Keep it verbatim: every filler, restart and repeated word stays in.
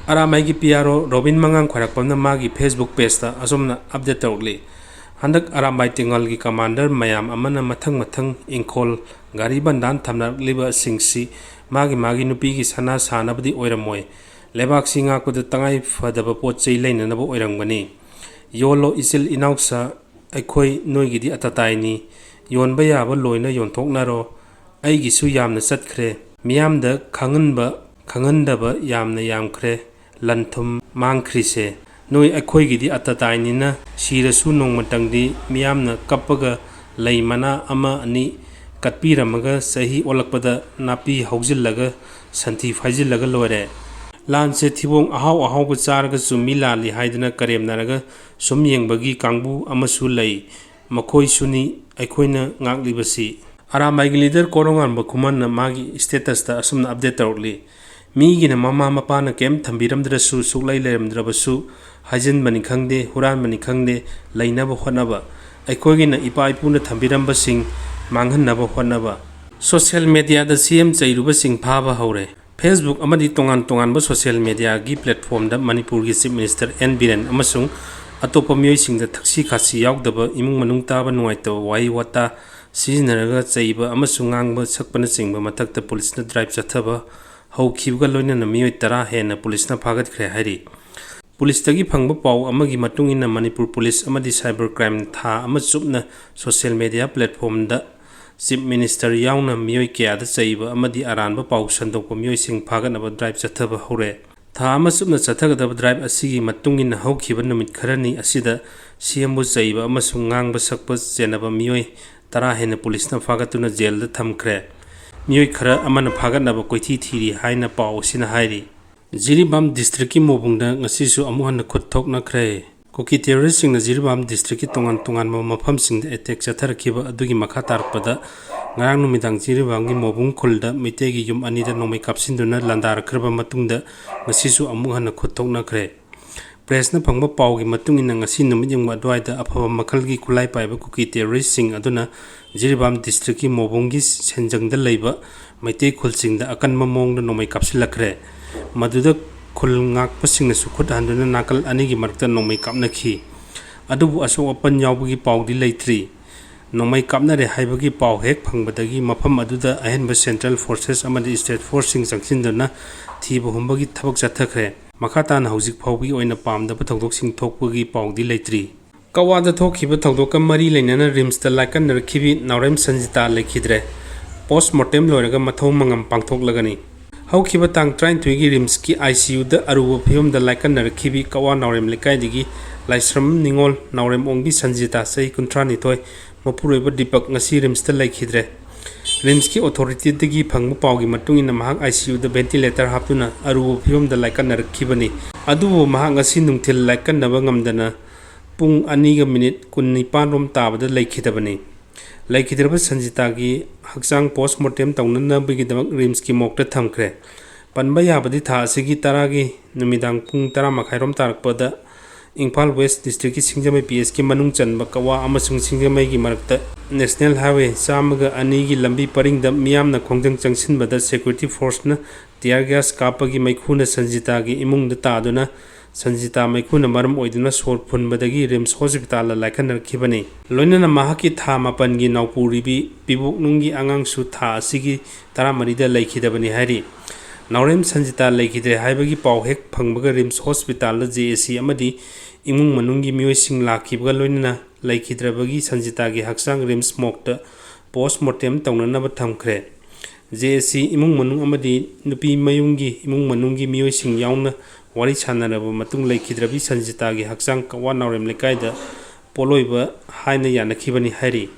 ꯑꯔꯥꯝꯕꯥꯏꯒꯤ P R ꯑꯣ robin ꯃꯉꯥꯡ ꯈ꯭ꯋꯥꯏꯔꯥꯛꯄꯝꯅ ꯃꯥꯒꯤ Facebook pageꯇ ꯑꯁꯨꯝꯅ update ꯇꯧꯔꯛꯂꯤ꯫ ꯍꯟꯗꯛ ꯑꯔꯥꯝꯕꯥꯏ ꯇꯦꯡꯉꯜꯒꯤ commander ꯃꯌꯥꯝ ꯑꯃꯅ ꯃꯊꯪ ꯃꯊꯪ ꯏꯪꯈꯣꯜ, ꯒꯥꯔꯤ ꯕꯟꯗꯥꯟ ꯊꯝꯅꯔꯛꯂꯤꯕꯁꯤꯡꯁꯤ ꯃꯥꯒꯤ ꯃꯥꯒꯤ ꯅꯨꯄꯤꯒꯤ ꯁꯅꯥ ꯁꯥꯅꯕꯗꯤ ꯑꯣꯏꯔꯝꯃꯣꯏ꯫ ꯂꯩꯕꯥꯛꯁꯤ ꯉꯥꯛꯄꯗ ꯇꯉꯥꯏ ꯐꯗꯕ ꯄꯣꯠ ꯆꯩ ꯂꯩꯅꯅꯕ ꯑꯣꯏꯔꯝꯒꯅꯤ꯫ ꯌꯣꯜꯂꯣ ꯏꯆꯤꯜ ꯏꯅꯥꯎꯁꯥ, ꯑꯩꯈꯣꯏ ꯅꯣꯏꯒꯤꯗꯤ ꯑꯇꯇꯥꯏꯅꯤ꯫ ꯌꯣꯟꯕ ꯌꯥꯕ ꯂꯣꯏꯅ ꯌꯣꯟꯊꯣꯛꯅꯔꯣ꯫ ꯑꯩꯒꯤꯁꯨ ꯌꯥꯝꯅ ꯆꯠꯈ꯭ꯔꯦ꯫ ꯃꯤꯌꯥꯝꯗ ꯈꯪꯍꯟꯕ ꯈꯪꯍꯟꯗꯕ ꯌꯥꯝꯅ ꯌꯥꯝꯈ꯭ꯔꯦ꯫ ꯂꯟ ꯊꯨꯝ ꯃꯥꯡꯈ꯭ꯔꯤꯁꯦ꯫ ꯅꯣꯏ ꯑꯩꯈꯣꯏꯒꯤꯗꯤ ꯑꯇꯇꯥꯏꯅꯤꯅ ꯁꯤꯔꯁꯨ ꯅꯣꯡꯃꯇꯪꯗꯤ ꯃꯤꯌꯥꯝꯅ ꯀꯞꯄꯒ ꯂꯩ ꯃꯅꯥ ꯑꯃ ꯑꯅꯤ ꯀꯠꯄꯤꯔꯝꯃꯒ ꯆꯍꯤ ꯑꯣꯜꯂꯛꯄꯗ ꯅꯥꯄꯤ ꯍꯧꯖꯤꯜꯂꯒ ꯁꯟꯊꯤ ꯐꯥꯏꯖꯤꯜꯂꯒ ꯂꯣꯏꯔꯦ꯫ ꯂꯥꯟꯁꯦ ꯊꯤꯕꯣꯡ ꯑꯍꯥꯎ ꯑꯍꯥꯎꯕ ꯆꯥꯔꯒꯁꯨ ꯃꯤ ꯂꯥꯜꯂꯤ ꯍꯥꯏꯗꯅ ꯀꯔꯦꯝꯅꯔꯒ ꯁꯨꯝ ꯌꯦꯡꯕꯒꯤ ꯀꯥꯡꯕꯨ ꯑꯃꯁꯨ ꯂꯩ꯫ ꯃꯈꯣꯏꯁꯨꯅꯤ ꯑꯩꯈꯣꯏꯅ ꯉꯥꯛꯂꯤꯕꯁꯤ꯫ ꯑꯔꯥꯝꯕꯥꯏꯒꯤ leader ꯀꯣꯔꯧꯉꯥꯟꯕ ꯈꯨꯃꯟꯅ ꯃꯥꯒꯤ statusꯇ ꯑꯁꯨꯝꯅ update ꯇꯧꯔꯛꯂꯤ꯫ ꯃꯤꯒꯤꯅ ꯃꯃꯥ ꯃꯄꯥꯅ ꯀꯩꯝ ꯊꯝꯕꯤꯔꯝꯗ꯭ꯔꯁꯨ, ꯁꯨꯛꯂꯩ ꯂꯩꯔꯝꯗ꯭ꯔꯕꯁꯨ, ꯍꯥꯏꯖꯤꯟꯕꯅꯤ ꯈꯪꯗꯦ, ꯍꯨꯔꯥꯟꯕꯅꯤ ꯈꯪꯗꯦ, ꯂꯩꯅꯕ ꯍꯣꯠꯅꯕ, ꯑꯩꯈꯣꯏꯒꯤꯅ ꯏꯄꯥ ꯏꯄꯨꯅ ꯊꯝꯕꯤꯔꯝꯕꯁꯤꯡ ꯃꯥꯡꯍꯟꯅꯕ ꯍꯣꯠꯅꯕ꯫ Social mediaꯗ C M ꯆꯩꯔꯨꯕꯁꯤꯡ ꯐꯥꯕ ꯍꯧꯔꯦ꯫ Facebook ꯑꯃꯗꯤ ꯇꯣꯉꯥꯟ ꯇꯣꯉꯥꯟꯕ social mediaꯒꯤ platformꯗ ꯃꯅꯤꯄꯨꯔꯒꯤ Chief Minister N ꯕꯤꯔꯦꯟ ꯑꯃꯁꯨꯡ ꯑꯇꯣꯞꯄ ꯃꯤꯑꯣꯏꯁꯤꯡꯗ ꯊꯛꯁꯤ ꯈꯥꯁꯤ ꯌꯥꯎꯗꯕ, ꯏꯃꯨꯡ ꯃꯅꯨꯡ ꯇꯥꯕ ꯅꯨꯡꯉꯥꯏꯇꯕ ꯋꯥꯍꯩ ꯋꯥꯇꯥ ꯁꯤꯖꯤꯟꯅꯔꯒ ꯆꯩꯕ ꯑꯃꯁꯨꯡ ꯉꯥꯡꯕ ꯁꯛꯄꯅꯆꯤꯡꯕ ꯃꯊꯛꯇ ꯄꯨꯂꯤꯁꯅ drive ꯆꯠꯊꯕ ꯍꯧꯈꯤꯕꯒ ꯂꯣꯏꯅꯅ ꯃꯤꯑꯣꯏ ꯇꯔꯥ ꯍꯦꯟꯅ ꯄꯨꯂꯤꯁꯅ ꯐꯥꯒꯠꯈ꯭ꯔꯦ ꯍꯥꯏꯔꯤ꯫ ꯄꯨꯂꯤꯁꯇꯒꯤ ꯐꯪꯕ ꯄꯥꯎ ꯑꯃꯒꯤ ꯃꯇꯨꯡ ꯏꯟꯅ, ꯃꯅꯤꯄꯨꯔ ꯄꯨꯂꯤꯁ ꯑꯃꯗꯤ cyber crime ꯊꯥ ꯑꯃ ꯆꯨꯞꯅ social media platformꯗ Chief Minister ꯌꯥꯎꯅ ꯃꯤꯑꯣꯏ ꯀꯌꯥꯗ ꯆꯩꯕ ꯑꯃꯗꯤ ꯑꯔꯥꯟꯕ ꯄꯥꯎ ꯁꯟꯗꯣꯛꯄ ꯃꯤꯑꯣꯏꯁꯤꯡ ꯐꯥꯒꯠꯅꯕ drive ꯆꯠꯊꯕ ꯍꯧꯔꯦ꯫ ꯊꯥ ꯑꯃ ꯆꯨꯞꯅ ꯆꯠꯊꯒꯗꯕ drive ꯑꯁꯤꯒꯤ ꯃꯇꯨꯡ ꯏꯟꯅ ꯍꯧꯈꯤꯕ ꯅꯨꯃꯤꯠ ꯈꯔꯅꯤ ꯑꯁꯤꯗ C Mꯕꯨ ꯆꯩꯕ ꯑꯃꯁꯨꯡ ꯉꯥꯡꯕ ꯁꯛꯄ ꯆꯦꯟꯅꯕ ꯃꯤꯑꯣꯏ ꯇꯔꯥ ꯍꯦꯟꯅ ꯄꯨꯂꯤꯁꯅ ꯐꯥꯒꯠꯇꯨꯅ ꯖꯦꯜꯗ ꯊꯝꯈ꯭ꯔꯦ꯫ ꯃꯤꯑꯣꯏ ꯈꯔ ꯑꯃꯅ ꯐꯥꯒꯠꯅꯕ ꯀꯣꯏꯊꯤ ꯊꯤꯔꯤ ꯍꯥꯏꯅ ꯄꯥꯎ ꯑꯁꯤꯅ ꯍꯥꯏꯔꯤ꯫ ꯖꯤꯔꯤꯕꯥꯝ districtꯀꯤ ꯃꯣꯕꯨꯡꯗ ꯉꯁꯤꯁꯨ ꯑꯃꯨꯛ ꯍꯟꯅ ꯈꯨꯠ ꯊꯣꯛꯅꯈ꯭ꯔꯦ꯫ ꯀꯨꯀꯤ terroristꯁꯤꯡꯅ ꯖꯤꯔꯤꯕꯥꯝ districtꯀꯤ ꯇꯣꯉꯥꯟ ꯇꯣꯉꯥꯟꯕ ꯃꯐꯝꯁꯤꯡꯗ attack ꯆꯠꯊꯔꯛꯈꯤꯕ ꯑꯗꯨꯒꯤ ꯃꯈꯥ ꯇꯥꯔꯛꯄꯗ, ꯉꯔꯥꯡ ꯅꯨꯃꯤꯗꯥꯡ ꯖꯤꯔꯤꯕꯥꯝꯒꯤ ꯃꯣꯕꯨꯡ ꯈꯨꯜꯗ ꯃꯤꯇꯩꯒꯤ ꯌꯨꯝ ꯑꯅꯤꯗ ꯅꯣꯡꯃꯩ ꯀꯥꯞꯁꯤꯟꯗꯨꯅ ꯂꯥꯟꯗꯥꯔꯛꯈ꯭ꯔꯕ ꯃꯇꯨꯡꯗ, ꯉꯁꯤꯁꯨ ꯑꯃꯨꯛ ꯍꯟꯅ ꯈꯨꯠ ꯊꯣꯛꯅꯈ꯭ꯔꯦ꯫ Pressꯅ ꯐꯪꯕ ꯄꯥꯎꯒꯤ ꯃꯇꯨꯡ ꯏꯟꯅ, ꯉꯁꯤ ꯅꯨꯃꯤꯠ ꯌꯨꯡꯕ ꯑꯗꯨꯋꯥꯏꯗ ꯑꯐꯕ ꯃꯈꯜꯒꯤ ꯈꯨꯠꯂꯥꯏ ꯄꯥꯏꯕ ꯀꯨꯀꯤ terroristꯁꯤꯡ ꯑꯗꯨꯅ ꯖꯤꯔꯤꯕꯥꯝ districtꯀꯤ ꯃꯣꯕꯨꯡꯒꯤ ꯁꯦꯟꯖꯪꯗ ꯂꯩꯕ ꯃꯩꯇꯩ ꯈꯨꯜꯁꯤꯡꯗ ꯑꯀꯟꯕ ꯃꯑꯣꯡꯗ ꯅꯣꯡꯃꯩ ꯀꯥꯞꯁꯤꯜꯂꯛꯈ꯭ꯔꯦ꯫ ꯃꯗꯨꯗ ꯈꯨꯜ ꯉꯥꯛꯄꯁꯤꯡꯅꯁꯨ ꯈꯨꯠ ꯍꯟꯗꯨꯅ ꯅꯥꯀꯜ ꯑꯅꯤꯒꯤ ꯃꯔꯛꯇ ꯅꯣꯡꯃꯩ ꯀꯥꯞꯅꯈꯤ꯫ ꯑꯗꯨꯕꯨ ꯑꯁꯣꯛ ꯑꯄꯟ ꯌꯥꯎꯕꯒꯤ ꯄꯥꯎꯗꯤ ꯂꯩꯇ꯭ꯔꯤ꯫ ꯅꯣꯡꯃꯩ ꯀꯥꯞꯅꯔꯦ ꯍꯥꯏꯕꯒꯤ ꯄꯥꯎ ꯍꯦꯛ ꯐꯪꯕꯗꯒꯤ ꯃꯐꯝ ꯑꯗꯨꯗ ꯑꯍꯦꯟꯕ Central Forces ꯑꯃꯗꯤ State Forceꯁꯤꯡ ꯆꯪꯁꯤꯟꯗꯨꯅ ꯊꯤꯕ ꯍꯨꯝꯕꯒꯤ ꯊꯕꯛ ꯆꯠꯊꯈ꯭ꯔꯦ꯫ ꯃꯈꯥ ꯇꯥꯅ ꯍꯧꯖꯤꯛ ꯐꯥꯎꯕꯒꯤ ꯑꯣꯏꯅ ꯄꯥꯝꯗꯕ ꯊꯧꯗꯣꯛꯁꯤꯡ ꯊꯣꯛꯄꯒꯤ ꯄꯥꯎꯗꯤ ꯂꯩꯇ꯭ꯔꯤ꯫ ꯀꯛꯋꯥꯗ ꯊꯣꯛꯈꯤꯕ ꯊꯧꯗꯣꯛꯀ ꯃꯔꯤ ꯂꯩꯅꯅ ꯔꯤꯝꯁꯇ ꯂꯥꯏꯀꯠꯅꯔꯛꯈꯤꯕꯤ ꯅꯥꯎꯔꯦꯝ ꯁꯟꯖꯤꯇꯥ ꯂꯩꯈꯤꯗ꯭ꯔꯦ꯫ Post mortem ꯂꯣꯏꯔꯒ ꯃꯊꯧ ꯃꯉꯝ ꯄꯥꯡꯊꯣꯛꯂꯒꯅꯤ꯫ ꯍꯧꯈꯤꯕ ꯇꯥꯡ ꯇꯔꯥꯅꯤꯊꯣꯏꯒꯤ ꯔꯤꯝꯁꯀꯤ ICUꯗ ꯑꯔꯨꯕ ꯐꯤꯕꯝꯗ ꯂꯥꯏꯀꯠꯅꯔꯛꯈꯤꯕꯤ ꯀꯛꯋꯥ ꯅꯥꯎꯔꯦꯝ ꯂꯩꯀꯥꯏꯗꯒꯤ ꯂꯥꯏꯁ꯭ꯔꯝ ꯅꯤꯉꯣꯜ ꯅꯥꯎꯔꯦꯝ ꯑꯣꯡꯕꯤ ꯁꯟꯖꯤꯇꯥ, ꯆꯍꯤ ꯀꯨꯟꯊ꯭ꯔꯥꯅꯤꯊꯣꯏ, ꯃꯄꯨꯔꯣꯏꯕ ꯗꯤꯄꯛ, ꯉꯁꯤ ꯔꯤꯝꯁꯇ ꯂꯩꯈꯤꯗ꯭ꯔꯦ꯫ ꯔꯤꯝꯁꯀꯤ ꯑꯣꯊꯣꯔꯤꯇꯤꯗꯒꯤ ꯐꯪꯕ ꯄꯥꯎꯒꯤ ꯃꯇꯨꯡ ꯏꯟꯅ, ꯃꯍꯥꯛ ICUꯗ ventilator ꯍꯥꯞꯇꯨꯅ ꯑꯔꯨꯕ ꯐꯤꯕꯝꯗ ꯂꯥꯏꯀꯠꯅꯔꯛꯈꯤꯕꯅꯤ꯫ ꯑꯗꯨꯕꯨ ꯃꯍꯥꯛ ꯉꯁꯤ ꯅꯨꯡꯊꯤꯜ ꯂꯥꯏꯀꯠꯅꯕ ꯉꯝꯗꯅ ꯄꯨꯡ ꯑꯅꯤꯒ ꯃꯤꯅꯤꯠ ꯀꯨꯟꯅꯤꯄꯥꯟ ꯔꯣꯝ ꯇꯥꯕꯗ ꯂꯩꯈꯤꯗꯕꯅꯤ꯫ ꯂꯩꯈꯤꯗ꯭ꯔꯕ ꯁꯟꯖꯤꯇꯥꯒꯤ ꯍꯛꯆꯥꯡ post mortem ꯇꯧꯅꯅꯕꯒꯤꯗꯃꯛ ꯔꯤꯝꯁꯀꯤ ꯃꯣꯔꯒꯇ ꯊꯝꯈ꯭ꯔꯦ꯫ ꯄꯟꯕ ꯌꯥꯕꯗꯤ, ꯊꯥ ꯑꯁꯤꯒꯤ ꯇꯔꯥꯒꯤ ꯅꯨꯃꯤꯗꯥꯡ ꯄꯨꯡ ꯇꯔꯥ ꯃꯈꯥꯏꯔꯣꯝ ꯇꯥꯔꯛꯄꯗ ꯏꯝꯐꯥꯜ West Districtꯀꯤ ꯁꯤꯡꯖꯃꯩ PSꯀꯤ ꯃꯅꯨꯡ ꯆꯟꯕ ꯀꯛꯋꯥ ꯑꯃꯁꯨꯡ ꯁꯤꯡꯖꯃꯩꯒꯤ ꯃꯔꯛꯇ National Highway ꯆꯥꯝꯃꯒ ꯑꯅꯤꯒꯤ ꯂꯝꯕꯤ ꯄꯔꯤꯡꯗ ꯃꯤꯌꯥꯝꯅ ꯈꯣꯡꯖꯪ ꯆꯪꯁꯤꯟꯕꯗ security forceꯅ tear gas ꯀꯥꯞꯄꯒꯤ ꯃꯩꯈꯨꯅ ꯁꯟꯖꯤꯇꯥꯒꯤ ꯏꯃꯨꯡꯗ ꯇꯥꯗꯨꯅ ꯁꯟꯖꯤꯇꯥ ꯃꯩꯈꯨꯅ ꯃꯔꯝ ꯑꯣꯏꯗꯨꯅ ꯁꯣꯔ ꯐꯨꯟꯕꯗꯒꯤ ꯔꯤꯝꯁ ꯍꯣꯁꯄꯤꯇꯥꯜꯗ ꯂꯥꯏꯀꯠꯅꯔꯛꯈꯤꯕꯅꯤ꯫ ꯂꯣꯏꯅꯅ ꯃꯍꯥꯛꯀꯤ ꯊꯥ ꯃꯥꯄꯟꯒꯤ ꯅꯥꯎꯄꯨꯔꯤꯕꯤ ꯄꯤꯕꯣꯛꯅꯨꯡꯒꯤ ꯑꯉꯥꯡꯁꯨ ꯊꯥ ꯑꯁꯤꯒꯤ ꯇꯔꯥꯃꯔꯤꯗ ꯂꯩꯈꯤꯗꯕꯅꯤ ꯍꯥꯏꯔꯤ꯫ ꯅꯥꯎꯔꯦꯝ ꯁꯟꯖꯤꯇꯥ ꯂꯩꯈꯤꯗ꯭ꯔꯦ ꯍꯥꯏꯕꯒꯤ ꯄꯥꯎ ꯍꯦꯛ ꯐꯪꯕꯒ ꯔꯤꯝꯁ ꯍꯣꯁꯄꯤꯇꯥꯜꯗ JAC ꯑꯃꯗꯤ ꯏꯃꯨꯡ ꯃꯅꯨꯡꯒꯤ ꯃꯤꯑꯣꯏꯁꯤꯡ ꯂꯥꯛꯈꯤꯕꯒ ꯂꯣꯏꯅꯅ ꯂꯩꯈꯤꯗ꯭ꯔꯕꯒꯤ ꯁꯟꯖꯤꯇꯥꯒꯤ ꯍꯛꯆꯥꯡ ꯔꯤꯝꯁ ꯃꯣꯔꯒꯇ post mortem ꯇꯧꯅꯅꯕ ꯊꯝꯈ꯭ꯔꯦ꯫ JAC ꯏꯃꯨꯡ ꯃꯅꯨꯡ ꯑꯃꯗꯤ ꯅꯨꯄꯤ ꯃꯌꯨꯝꯒꯤ ꯏꯃꯨꯡ ꯃꯅꯨꯡꯒꯤ ꯃꯤꯑꯣꯏꯁꯤꯡ ꯌꯥꯎꯅ ꯋꯥꯔꯤ ꯁꯥꯟꯅꯔꯕ ꯃꯇꯨꯡ ꯂꯩꯈꯤꯗ꯭ꯔꯕꯤ ꯁꯟꯖꯤꯇꯥꯒꯤ ꯍꯛꯆꯥꯡ ꯀꯛꯋꯥ ꯅꯥꯎꯔꯦꯝ ꯂꯩꯀꯥꯏꯗ ꯄꯣꯠꯂꯣꯏꯕ ꯍꯥꯏꯅ ꯌꯥꯅꯈꯤꯕꯅꯤ ꯍꯥꯏꯔꯤ꯫